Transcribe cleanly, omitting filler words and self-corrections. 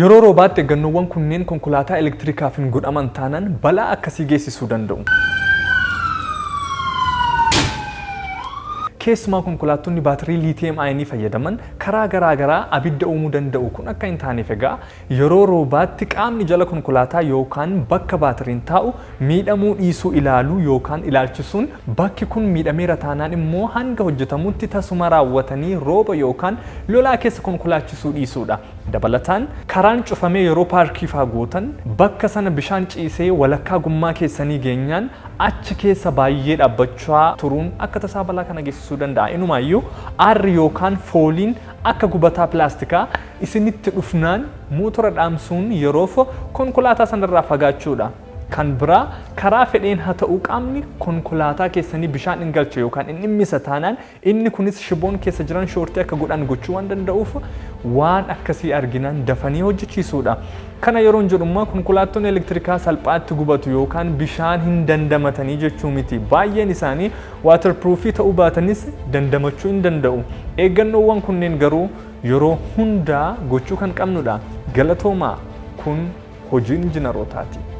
Yeroo roobaatti eeggannoowwan kunneen konkolaataa elektirikaaf hin godhaman taanaan balaa akkasii geessisuu danda'u. Keessumaa konkolaattonni baatirii liitiyeem ayinii fayyadaman karaa garaa garaa abidda uumuu danda'u. Kun akka hin taaneef egaa yeroo roobaatti qaamni jala konkolaataa yookaan bakka baatiriin taa'u miidhamuu dhiisuu ilaaluu yookaan ilaalchisuun bakki kun miidhameera taanaan immoo hanga hojjetamutti tasuma raawwatanii rooba yookaan lolaa keessa konkolaachisuu dhiisuudha. Dabalataan, karaan cufamee yeroo paarkii faa gootan bakka sana bishaan ciisee walakkaa gommaa keessanii geenyaan achi keessa baayyee dhaabbachaa turuun akka tasaa balaa kana geessisuu danda'a. Inumaayyuu aarri yookaan fooliin akka gubataa pilaastikaa isinitti dhufnaan mootora dhaamsuun yeroof konkolaataa sanarraa fagaachuudha. Kan biraa karaa fedheen haa ta'uu qaamni konkolaataa keessanii bishaan in galcha yookaan in dhimmisa taanaan inni kunis shiboon keessa jiran shoortii akka godhan gochuu waan danda'uuf waan akkasii arginaan dafanii hojjechiisuudha. Kana yeroon jedhu immoo konkolaattonni elektirikaa salphaatti gubatu yookaan bishaan hin dandamatanii jechuu miti. Baay'een isaanii waatarpiruufii ta'uu baatanis dandamachuu in danda'u. Eeggannoowwan kunneen garuu yeroo hundaa gochuu kan qabnudha. Galatoomaa! Kun hojii injinarootaati.